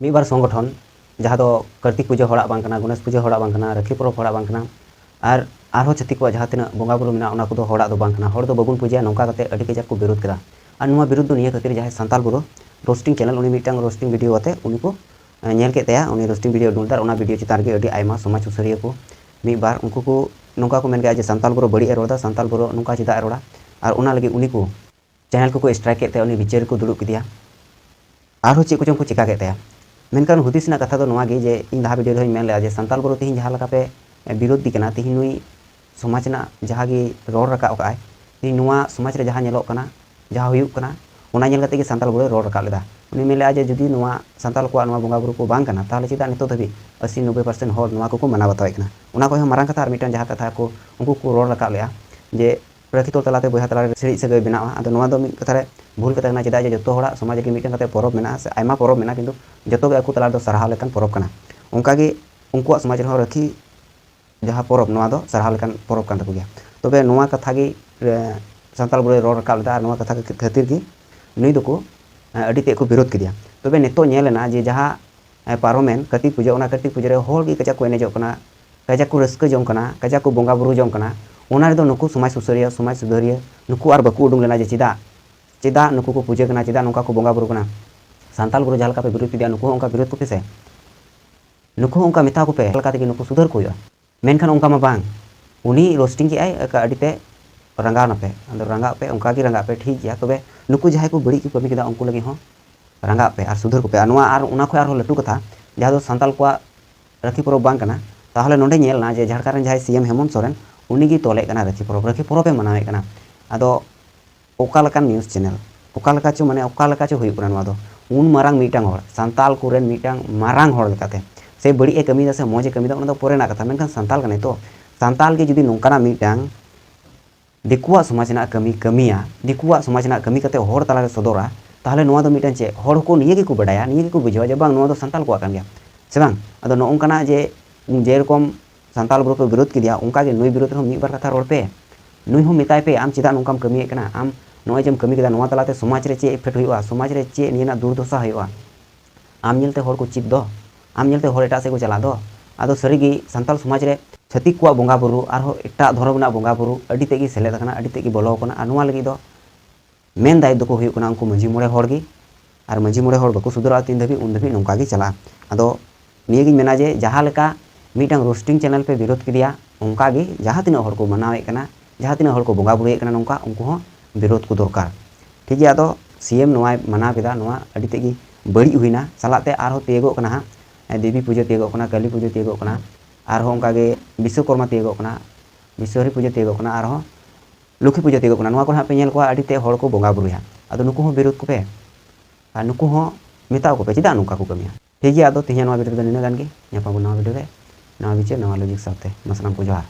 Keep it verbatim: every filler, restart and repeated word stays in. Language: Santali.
ᱢᱤᱫ ᱵᱟᱨ ᱥᱚᱝᱜᱚᱴᱷᱚᱱ, ᱡᱟᱦᱟᱸ ᱫᱚ ᱠᱟᱨᱛᱤᱠ ᱯᱩᱡᱟᱹ ᱦᱚᱲᱟᱜ ᱵᱟᱝ ᱠᱟᱱᱟ, ᱜᱚᱱᱮᱥ ᱯᱩᱡᱟᱹ ᱦᱚᱲᱟᱜ ᱵᱟᱝ ᱠᱟᱱᱟ, ᱨᱟᱹᱠᱷᱤ ᱯᱚᱨᱚᱵᱽ ᱦᱚᱲᱟᱜ ᱵᱟᱝ ᱠᱟᱱᱟ, ᱟᱨ ᱟᱨᱦᱚᱸ ᱪᱷᱟᱹᱛᱤᱠ ᱠᱚᱣᱟᱜ ᱡᱟᱦᱟᱸ ᱛᱤᱱᱟᱹᱜ ᱵᱚᱸᱜᱟ ᱵᱩᱨᱩ ᱢᱮᱱᱟᱜᱼᱟ, ᱚᱱᱟ ᱠᱚᱫᱚ ᱦᱚᱲᱟᱜ ᱫᱚ ᱵᱟᱝ ᱠᱟᱱᱟ, ᱦᱚᱲ ᱫᱚ ᱵᱟᱵᱚᱱ ᱯᱩᱡᱟᱹᱭᱟ, ᱱᱚᱝᱠᱟ ᱠᱟᱛᱮ ᱟᱹᱰᱤ ᱠᱟᱡᱟᱠ ᱠᱚ ᱵᱤᱨᱳᱫ ᱠᱮᱫᱟ᱾ ᱟᱨ ᱱᱚᱣᱟ ᱵᱤᱨᱳᱫ ᱫᱚ ᱱᱤᱭᱟᱹ ᱠᱷᱟᱹᱛᱤᱨ, ᱡᱟᱦᱟᱸᱭ ᱥᱟᱱᱛᱟᱞ ᱵᱩᱨᱩ ᱨᱳᱥᱴᱤᱝ ᱪᱮᱱᱮᱞ, ᱩᱱᱤ ᱢᱤᱫᱴᱟᱝ ᱨᱳᱥᱴᱤᱝ ᱵᱷᱤᱰᱤᱭᱳ ᱠᱟᱛᱮ ᱩᱱᱤ ᱠᱚ ᱧᱮᱞ ᱠᱮᱫ ᱛᱟᱭᱟ, ᱩᱱᱤ ᱨᱳᱥᱴᱤᱝ ᱵᱷᱤᱰᱤᱭᱳ ᱩᱰᱩᱠ ᱞᱮᱫᱟ᱾ ᱚᱱᱟ ᱵᱷᱤᱰᱤᱭᱳ ᱪᱮᱛᱟᱱ ᱨᱮᱜᱮ ᱟᱹᱰᱤ ᱟᱭᱢᱟ ᱥᱚᱢᱟᱡᱽ ᱥᱩᱥᱟᱹᱨᱤᱭᱟᱹ ᱠᱚ ᱢᱤᱫ ᱵᱟᱨ ᱩᱱᱠᱩ ᱠᱚ ᱱᱚᱝᱠᱟ ᱠᱚ ᱢᱮᱱ ᱠᱮᱫᱟ ᱡᱮ ᱥᱟᱱᱛᱟᱞ ᱵᱩᱨᱩ ᱵᱟᱹᱲᱤᱡ ᱮ ᱨᱚᱲ ᱮᱫᱟ, ᱥᱟᱱᱛᱟᱞ ᱵᱩᱨᱩ ᱱᱚᱝᱠᱟ ᱪᱮᱫᱟᱜ ᱮ ᱨᱚᱲᱟ, ᱟᱨ ᱚᱱᱟ ᱞᱟᱹᱜᱤᱫ ᱩᱱᱤ ᱠᱚ ᱪᱮᱱᱮᱞ ᱠᱚᱠᱚ ᱥᱴᱨᱟᱭᱤᱠ ᱠᱮᱫ ᱛᱟᱭᱟ, ᱩᱱᱤ ᱵᱤᱪᱟᱹᱨ ᱨᱮᱠᱚ ᱫᱩᱲᱩᱵ ᱠᱮᱫᱮᱭᱟ, ᱟᱨᱦᱚᱸ ᱪᱮᱫ ᱠᱚᱪᱚᱝ ᱠᱚ ᱪᱮᱠᱟ ᱠᱮᱫ ᱛᱟᱭᱟ᱾ ᱢᱮᱱᱠᱷᱟᱱ ᱦᱩᱫᱤᱥ ᱨᱮᱱᱟᱜ ᱠᱟᱛᱷᱟ ᱫᱚ ᱱᱚᱣᱟ ᱜᱮ ᱡᱮ ᱤᱧ ᱞᱟᱦᱟ ᱵᱷᱤᱰᱤᱭᱳ ᱨᱮᱦᱚᱸᱧ ᱢᱮᱱ ᱞᱮᱫᱟ ᱡᱮ ᱥᱟᱱᱛᱟᱞ ᱵᱩᱨᱩ ᱛᱮᱦᱮᱧ ᱡᱟᱦᱟᱸ ᱞᱮᱠᱟ ᱯᱮ ᱵᱤᱨᱳᱫᱷ ᱫᱤ ᱠᱟᱱᱟ, ᱛᱮᱦᱮᱧ ᱱᱩᱭ ᱥᱚᱢᱟᱡᱽ ᱨᱮᱱᱟᱜ ᱡᱟᱦᱟᱸ ᱜᱮ ᱨᱚᱲ ᱨᱟᱠᱟᱵ ᱟᱠᱟᱫ ᱟᱭ, ᱛᱮᱦᱮᱧ ᱱᱚᱣᱟ ᱥᱚᱢᱟᱡᱽ ᱨᱮ ᱡᱟᱦᱟᱸ ᱧᱮᱞᱚᱜ ᱠᱟᱱᱟ, ᱡᱟᱦᱟᱸ ᱦᱩᱭᱩᱜ ᱠᱟᱱᱟ, ᱚᱱᱟ ᱧᱮᱞ ᱠᱟᱛᱮ ᱜᱮ ᱥᱟᱱᱛᱟᱞ ᱵᱩᱨᱩᱭ ᱨᱚᱲ ᱨᱟᱠᱟᱵ ᱞᱮᱫᱟ᱾ ᱩᱱᱤ ᱢᱮᱱ ᱞᱮᱫᱟ ᱡᱮ ᱡᱩᱫᱤ ᱱᱚᱣᱟ ᱥᱟᱱᱛᱟᱞ ᱠᱚᱣᱟᱜ ᱱᱚᱣᱟ ᱵᱚᱸᱜᱟ ᱵᱩᱨᱩ ᱠᱚ ᱵᱟᱝ ᱠᱟᱱᱟ, ᱛᱟᱦᱚᱞᱮ ᱪᱮᱫᱟᱜ ᱱᱤᱛᱚᱜ ᱫᱷᱟᱹᱵᱤᱡ ᱟᱥᱤ ᱱᱚᱵᱵᱳᱭ ᱯᱟᱨᱥᱮᱱᱴ ᱦᱚᱲ ᱱᱚᱣᱟ ᱠᱚᱠᱚ ᱢᱟᱱᱟᱣ ᱵᱟᱛᱟᱣᱮᱫ ᱠᱟᱱᱟ? ᱚᱱᱟ ᱠᱷᱚᱱ ᱦᱚᱸ ᱢᱟᱨᱟᱝ ᱠᱟᱛᱷᱟ ᱟᱨ ᱢᱤᱫᱴᱟᱝ ᱡᱟᱦᱟᱸ ᱠᱟᱛᱷᱟ ᱠᱚ ᱩᱱᱠᱩ ᱠᱚ ᱨᱚᱲ ᱨᱟᱠᱟᱵ ᱞᱮᱫᱟ ᱡᱮ ᱨᱟᱹᱠᱷᱤ ᱛᱚᱞ ᱛᱟᱞᱟᱛᱮ ᱵᱚᱭᱦᱟ ᱛᱟᱞᱟᱨᱮ ᱥᱤᱲᱤᱡ ᱥᱟᱹᱜᱟᱹᱭ ᱵᱮᱱᱟᱜᱼᱟ᱾ ᱟᱫᱚ ᱱᱚᱣᱟ ᱫᱚ ᱢᱤᱫ ᱠᱟᱛᱷᱟ ᱨᱮ ᱵᱷᱩᱞ ᱠᱟᱛᱷᱟ ᱠᱟᱱᱟ᱾ ᱪᱮᱫᱟᱜ ᱡᱮ ᱡᱚᱛᱚ ᱦᱚᱲᱟᱜ ᱥᱚᱢᱟᱡᱽ ᱨᱮᱜᱮ ᱢᱤᱫᱴᱟᱝ ᱠᱟᱛᱮ ᱯᱚᱨᱚᱵᱽ ᱢᱮᱱᱟᱜᱼᱟ, ᱥᱮ ᱟᱭᱢᱟ ᱯᱚᱨᱚᱵᱽ ᱢᱮᱱᱟᱜᱼᱟ, ᱠᱤᱱᱛᱩ ᱡᱚᱛᱚ ᱜᱮ ᱟᱠᱚ ᱛᱟᱞᱟ ᱨᱮᱫᱚ ᱥᱟᱨᱦᱟᱣ ᱞᱮᱠᱟᱱ ᱯᱚᱨᱚᱵᱽ ᱠᱟᱱᱟ᱾ ᱚᱱᱠᱟᱜᱮ ᱩᱱᱠᱩᱣᱟᱜ ᱥᱚᱢᱟᱡᱽ ᱨᱮᱦᱚᱸ ᱨᱟᱹᱠᱷᱤ ᱡᱟᱦᱟᱸ ᱯᱚᱨᱚᱵᱽ, ᱱᱚᱣᱟ ᱫᱚ ᱥᱟᱨᱦᱟᱣ ᱞᱮᱠᱟᱱ ᱯᱚᱨᱚᱵᱽ ᱠᱟᱱ ᱛᱟᱠᱚ ᱜᱮᱭᱟ᱾ ᱛᱚᱵᱮ ᱱᱚᱣᱟ ᱠᱟᱛᱷᱟ ᱜᱮ, ᱮ, ᱥᱟᱱᱛᱟᱲ ᱵᱩᱨᱩᱭ ᱨᱚᱲ ᱨᱟᱠᱟᱵ ᱞᱮᱫᱟ, ᱟᱨ ᱱᱚᱣᱟ ᱠᱟᱛᱷᱟ ᱠᱷᱟᱹᱛᱤᱨ ᱜᱮ ᱱᱩᱭ ᱫᱚᱠᱚ, ᱮ, ᱟᱹᱰᱤ ᱛᱮᱫ ᱠᱚ ᱵᱤᱨᱳᱫ ᱠᱮᱫᱮᱭᱟ᱾ ᱛᱚᱵᱮ ᱱᱤᱛᱚᱜ ᱧᱮᱞ ᱮᱱᱟ ᱡᱮ ᱡᱟᱦᱟᱸ, ᱮ, ᱯᱟᱨᱚᱢᱮᱱ ᱠᱟᱹᱨᱛᱤᱠ ᱯᱩᱡᱟᱹ, ᱚᱱᱟ ᱠᱟᱹᱨᱛᱤᱠ ᱯᱩᱡᱟᱹ ᱨᱮ ᱦᱚᱲ ᱜᱮ ᱠᱟᱡᱟᱠ ᱠᱚ ᱮᱱᱮᱡᱚᱜ ᱠᱟᱱᱟ, ᱠᱟᱡᱟᱠ ᱠᱚ ᱨᱟᱹᱥᱠᱟᱹ ᱡᱚᱝ ᱠᱟᱱᱟ, ᱠᱟᱡᱟᱠ ᱠᱚ ᱵᱚᱸᱜᱟ ᱵᱩᱨᱩ ᱡᱚᱝ ᱠᱟᱱᱟ᱾ ᱚᱱᱟ ᱨᱮᱫᱚ ᱱᱩᱠᱩ ᱥᱚᱢᱟᱡᱽ ᱥᱩᱥᱟᱹᱨᱤᱭᱟᱹ, ᱥᱚᱢᱟᱡᱽ ᱥᱩᱫᱷᱟᱹᱨᱤᱭᱟᱹ, ᱱᱩᱠᱩ ᱟᱨ ᱵᱟᱠᱚ ᱩᱰᱩᱝ ᱞᱮᱱᱟ ᱡᱮ ᱪᱮᱫᱟᱜ, ᱪᱮᱫᱟᱜ ᱱᱩᱠᱩ ᱠᱚ ᱯᱩᱡᱟᱹ ᱠᱟᱱᱟ, ᱪᱮᱫᱟᱜ ᱱᱚᱝᱠᱟ ᱠᱚ ᱵᱚᱸᱜᱟ ᱵᱩᱨᱩ ᱠᱟᱱᱟ? ᱥᱟᱱᱛᱟᱞ ᱵᱩᱨᱩ ᱡᱟᱦᱟᱸ ᱞᱮᱠᱟ ᱯᱮ ᱵᱤᱨᱳᱫ ᱠᱮᱫᱮᱭᱟ, ᱱᱩᱠᱩ ᱦᱚᱸ ᱚᱱᱠᱟ ᱵᱤᱨᱳᱫ ᱠᱮᱫᱮᱭᱟ, ᱱᱩᱠᱩ ᱦᱚᱸ ᱚᱱᱠᱟ ᱢᱮᱛᱟ ᱠᱚᱯᱮ, ᱚᱠᱟ ᱞᱮᱠᱟ ᱛᱮᱜᱮ ᱱᱩᱠᱩ ᱥᱩᱫᱷᱟᱹᱨ ᱠᱚ ᱦᱩᱭᱩᱜᱼᱟ᱾ ᱢᱮᱱᱠᱷᱟᱱ ᱚᱱᱠᱟ ᱢᱟ ᱵᱟᱝ, ᱩᱱᱤ ᱨᱳᱥᱴᱤᱝ ᱠᱮᱜᱼᱟᱭ, ᱟᱹᱰᱤ ᱛᱮ ᱨᱟᱸᱜᱟᱣ ᱱᱟᱯᱮ, ᱟᱫᱚ ᱨᱟᱸᱜᱟᱣ ᱯᱮ, ᱚᱱᱠᱟ ᱜᱮ ᱨᱟᱸᱜᱟᱣ ᱯᱮ, ᱴᱷᱤᱠ ᱜᱮᱭᱟ᱾ ᱛᱚᱵᱮ ᱱᱩᱠᱩ ᱡᱟᱦᱟᱸᱭ ᱠᱚ ᱵᱟᱹᱲᱤᱡ ᱠᱚ ᱠᱟᱹᱢᱤ ᱠᱮᱫᱟ, ᱩᱱᱠᱩ ᱞᱟᱹᱜᱤᱫ ᱦᱚᱸ ᱨᱟᱸᱜᱟᱣ ᱯᱮ ᱟᱨ ᱥᱩᱫᱷᱟᱹᱨ ᱠᱚᱯᱮ᱾ ᱟᱨ ᱱᱚᱣᱟ, ᱟᱨ ᱚᱱᱟ ᱠᱷᱚᱱ ᱟᱨᱦᱚᱸ ᱞᱟᱹᱴᱩ ᱠᱟᱛᱷᱟ, ᱡᱟᱦᱟᱸ ᱫᱚ ᱥᱟᱱᱛᱟᱞ ᱠᱚᱣᱟᱜ ᱨᱟᱹᱠᱷᱤ ᱯᱚᱨᱚᱵᱽ ᱵᱟᱝ ᱠᱟᱱᱟ, ᱛᱟᱦᱚᱞᱮ ᱱᱚᱰᱮ ᱧᱮᱞ ᱮᱱᱟ ᱡᱮ ᱡᱷᱟᱲᱠᱷᱚᱸᱰ ᱨᱮᱱ ᱡᱟᱦᱟᱸᱭ ᱥᱤ ᱮᱢ ᱦᱮᱢᱚᱱᱛ ᱥᱚᱨᱮᱱ, ᱩᱱᱤ ᱜᱮ ᱛᱚᱞᱮᱫ ᱠᱟᱱᱟ ᱨᱟᱹᱠᱷᱤ ᱯᱚᱨᱚᱵᱽ, ᱨᱟᱹᱠᱷᱤ ᱯᱚᱨᱚᱵᱽ ᱮ ᱢᱟᱱᱟᱣᱮᱫ ᱠᱟᱱᱟ᱾ ᱟᱫᱚ ᱚᱠᱟ ᱞᱮᱠᱟᱱ ᱱᱤᱭᱩᱡᱽ ᱪᱮᱱᱮᱞ, ᱚᱠᱟ ᱞᱮᱠᱟ ᱪᱚ, ᱢᱟᱱᱮ, ᱚᱠᱟ ᱞᱮᱠᱟ ᱪᱚ ᱦᱩᱭᱩᱜ ᱠᱟᱱᱟ ᱱᱚᱣᱟ ᱫᱚ᱾ ᱩᱱ ᱢᱟᱨᱟᱝ ᱢᱤᱫᱴᱟᱝ ᱦᱚᱲ, ᱥᱟᱱᱛᱟᱞ ᱠᱚᱨᱮᱱ ᱢᱤᱫᱴᱟᱝ ᱢᱟᱨᱟᱝ ᱦᱚᱲ ᱞᱮᱠᱟᱛᱮ, ᱥᱮ ᱵᱟᱹᱲᱤᱡ ᱮ ᱠᱟᱹᱢᱤᱭᱮᱫᱟ ᱥᱮ ᱢᱚᱡᱽ ᱮ ᱠᱟᱹᱢᱤᱭᱮᱫᱟ, ᱚᱱᱟ ᱫᱚ ᱯᱚᱨᱮ ᱨᱮᱱᱟᱜ ᱠᱟᱛᱷᱟ, ᱢᱮᱱᱠᱷᱟᱱ ᱥᱟᱱᱛᱟᱞ ᱠᱟᱱᱟᱭ ᱛᱚ, ᱥᱟᱱᱛᱟᱞ ᱜᱮ ᱡᱩᱫᱤ ᱱᱚᱝᱠᱟᱱᱟᱜ ᱢᱤᱫᱴᱟᱝ ᱫᱤᱠᱩᱣᱟᱜ ᱥᱚᱢᱟᱡᱽ ᱨᱮᱱᱟᱜ ᱠᱟᱹᱢᱤ ᱠᱟᱹᱢᱤᱭᱟ, ᱫᱤᱠᱩᱣᱟᱜ ᱥᱚᱢᱟᱡᱽ ᱨᱮᱱᱟᱜ ᱠᱟᱹᱢᱤ ᱠᱟᱛᱮ ᱦᱚᱲ ᱛᱟᱞᱟᱨᱮ ᱥᱚᱫᱚᱨᱟ, ᱛᱟᱦᱚᱞᱮ ᱱᱚᱣᱟ ᱫᱚ ᱢᱤᱫᱴᱟᱝ ᱪᱮᱫ, ᱦᱚᱲ ᱠᱚ ᱱᱤᱭᱟᱹ ᱜᱮᱠᱚ ᱵᱟᱰᱟᱭᱟ, ᱱᱤᱭᱟᱹ ᱜᱮᱠᱚ ᱵᱩᱡᱷᱟᱹᱣᱟ ᱡᱮ ᱵᱟᱝ, ᱱᱚᱣᱟ ᱫᱚ ᱥᱟᱱᱛᱟᱞ ᱠᱚᱣᱟᱜ ᱠᱟᱱ ᱜᱮᱭᱟ, ᱥᱮ ᱵᱟᱝ? ᱟᱫᱚ ᱱᱚᱜᱼᱚ ᱱᱚᱝᱠᱟᱱᱟᱜ ᱡᱮ, ᱡᱮᱨᱚᱠᱚᱢ ᱥᱟᱱᱛᱟᱞ ᱵᱩᱨᱩ ᱠᱚ ᱵᱤᱨᱳᱫ ᱠᱮᱫᱮᱭᱟ, ᱚᱱᱠᱟ ᱜᱮ ᱱᱩᱭ ᱵᱤᱨᱳᱫ ᱨᱮᱦᱚᱸ ᱢᱤᱫ ᱵᱟᱨ ᱠᱟᱛᱷᱟ ᱨᱚᱲ ᱯᱮ᱾ ᱱᱩᱭ ᱦᱚᱸ ᱢᱮᱛᱟᱭ ᱯᱮ, ᱟᱢ ᱪᱮᱫᱟᱜ ᱱᱚᱝᱠᱟᱢ ᱠᱟᱹᱢᱤᱭᱮᱫ ᱠᱟᱱᱟ? ᱟᱢ ᱱᱚᱜᱼᱚᱭ ᱡᱮᱢ ᱠᱟᱹᱢᱤ ᱠᱮᱫᱟ, ᱱᱚᱣᱟ ᱛᱟᱞᱟᱛᱮ ᱥᱚᱢᱟᱡᱽ ᱨᱮ ᱪᱮᱫ effect ᱦᱩᱭᱩᱜᱼᱟ? ᱥᱚᱢᱟᱡᱽ ᱨᱮ ᱪᱮᱫ ᱱᱤᱭᱟᱹ ᱨᱮᱱᱟᱜ ᱫᱩᱨᱫᱚᱥᱟ ᱦᱩᱭᱩᱜᱼᱟ? ᱟᱢ ᱧᱮᱞᱛᱮ ᱦᱚᱲ ᱠᱚ ᱪᱮᱫ ᱫᱚ, ᱟᱢ ᱧᱮᱞᱛᱮ ᱦᱚᱲ ᱮᱴᱟᱜ ᱥᱮᱫ ᱠᱚ ᱪᱟᱞᱟᱜ ᱫᱚ᱾ ᱟᱫᱚ ᱥᱟᱹᱨᱤᱜᱮ ᱥᱟᱱᱛᱟᱲ ᱥᱚᱢᱟᱡᱽ ᱨᱮ ᱪᱷᱟᱹᱛᱤᱠ ᱠᱚᱣᱟᱜ ᱵᱚᱸᱜᱟ ᱵᱩᱨᱩ ᱟᱨᱦᱚᱸ ᱮᱴᱟᱜ ᱫᱷᱚᱨᱚᱢ ᱨᱮᱱᱟᱜ ᱵᱚᱸᱜᱟ ᱵᱩᱨᱩ ᱟᱹᱰᱤ ᱛᱮᱫ ᱜᱮ ᱥᱮᱞᱮᱫ ᱟᱠᱟᱱᱟ, ᱟᱹᱰᱤ ᱛᱮᱫ ᱜᱮ ᱵᱚᱞᱚ ᱟᱠᱟᱱᱟ᱾ ᱟᱨ ᱱᱚᱣᱟ ᱞᱟᱹᱜᱤᱫ ᱫᱚ ᱢᱮᱱ ᱫᱟᱭᱤᱛᱛᱚ ᱠᱚ ᱦᱩᱭᱩᱜ ᱠᱟᱱᱟ ᱩᱱᱠᱩ ᱢᱟᱹᱡᱷᱤ ᱢᱚᱬᱮ ᱦᱚᱲ ᱜᱮ᱾ ᱟᱨ ᱢᱟᱹᱡᱷᱤ ᱢᱚᱬᱮ ᱦᱚᱲ ᱵᱟᱠᱚ ᱥᱩᱫᱷᱟᱹᱨᱚᱜᱼᱟ ᱛᱤᱱ ᱫᱷᱟᱹᱵᱤᱡ, ᱩᱱ ᱫᱷᱟᱹᱵᱤᱡ ᱱᱚᱝᱠᱟ ᱜᱮ ᱪᱟᱞᱟᱜᱼᱟ᱾ ᱟᱫᱚ ᱱᱤᱭᱟᱹᱜᱤᱧ ᱢᱮᱱᱟ ᱡᱮ ᱡᱟᱦᱟᱸ ᱞᱮᱠᱟ ᱢᱤᱫᱴᱟᱝ ᱨᱳᱥᱴᱤᱝ ᱪᱮᱱᱮᱞ ᱯᱮ ᱵᱤᱨᱳᱫ ᱠᱮᱫᱮᱭᱟ, ᱚᱱᱠᱟ ᱜᱮ ᱡᱟᱦᱟᱸ ᱛᱤᱱᱟᱹᱜ ᱦᱚᱲ ᱠᱚ ᱢᱟᱱᱟᱣᱮᱫ ᱠᱟᱱᱟ, ᱡᱟᱦᱟᱸ ᱛᱤᱱᱟᱹᱜ ᱦᱚᱲ ᱠᱚ ᱵᱚᱸᱜᱟ ᱵᱩᱨᱩᱭᱮᱫ ᱠᱟᱱᱟ ᱱᱚᱝᱠᱟ, ᱩᱱᱠᱩ ᱦᱚᱸ ᱵᱤᱨᱳᱫ ᱠᱚ ᱫᱚᱨᱠᱟᱨ᱾ ᱴᱷᱤᱠ ᱜᱮᱭᱟ, ᱟᱫᱚ ᱥᱤ ᱮᱢ ᱱᱚᱣᱟᱭ ᱢᱟᱱᱟᱣ ᱠᱮᱫᱟ, ᱱᱚᱣᱟ ᱟᱹᱰᱤ ᱛᱮᱫ ᱜᱮ ᱵᱟᱹᱲᱤᱡ ᱦᱩᱭᱱᱟ᱾ ᱥᱟᱞᱟᱜ ᱛᱮ ᱟᱨᱦᱚᱸ ᱛᱤᱭᱳᱜᱚᱜ ᱠᱟᱱᱟ ᱦᱟᱸᱜ ᱫᱮᱵᱤ ᱯᱩᱡᱟᱹ ᱛᱤᱭᱳᱜᱚᱜ ᱠᱟᱱᱟ, ᱠᱟᱹᱞᱤ ᱯᱩᱡᱟᱹ ᱛᱤᱭᱳᱜᱚᱜ ᱠᱟᱱᱟ, ᱟᱨᱦᱚᱸ ᱚᱱᱠᱟ ᱜᱮ ᱵᱤᱥᱥᱚᱠᱚᱨᱢᱟ ᱛᱤᱭᱳᱜᱚᱜ ᱠᱟᱱᱟ, ᱵᱤᱥᱥᱚᱦᱟᱨᱤ ᱯᱩᱡᱟᱹ ᱛᱤᱭᱳᱜᱚᱜ ᱠᱟᱱᱟ, ᱟᱨᱦᱚᱸ ᱞᱚᱠᱠᱷᱤ ᱯᱩᱡᱟᱹ ᱛᱤᱭᱳᱜᱚᱜ ᱠᱟᱱᱟ᱾ ᱱᱚᱣᱟ ᱠᱚᱨᱮ ᱦᱟᱸᱜ ᱯᱮ ᱧᱮᱞ ᱠᱚᱣᱟ ᱟᱹᱰᱤ ᱛᱮ ᱦᱚᱲ ᱠᱚ ᱵᱚᱸᱜᱟ ᱵᱩᱨᱩᱭᱟ᱾ ᱟᱫᱚ ᱱᱩᱠᱩ ᱦᱚᱸ ᱵᱤᱨᱳᱫ ᱠᱚᱯᱮ, ᱟᱨ ᱱᱩᱠᱩ ᱦᱚᱸ ᱢᱮᱛᱟ ᱠᱚᱯᱮ ᱪᱮᱫᱟᱜ ᱱᱚᱝᱠᱟ ᱠᱚ ᱠᱟᱹᱢᱤᱭᱟ᱾ ᱴᱷᱤᱠ ᱜᱮᱭᱟ, ᱟᱫᱚ ᱛᱮᱦᱮᱧᱟᱜ ᱱᱚᱣᱟ ᱵᱷᱤᱰᱤᱭᱳ ᱨᱮᱫᱚ ᱱᱤᱱᱟᱹᱜ ᱜᱟᱱ ᱜᱮ᱾ ᱧᱟᱯᱟᱢ ᱟᱵᱚᱱ ᱱᱟᱣᱟ ᱵᱷᱤᱰᱤᱭᱳ ᱨᱮ, ᱱᱟᱣᱟ ᱵᱤᱪᱟᱹᱨ, ᱱᱟᱣᱟ ᱞᱚᱡᱤᱠ ᱥᱟᱶᱛᱮ᱾ ᱢᱟ ᱥᱟᱱᱟᱢ ᱠᱚ ᱡᱚᱦᱟᱨ᱾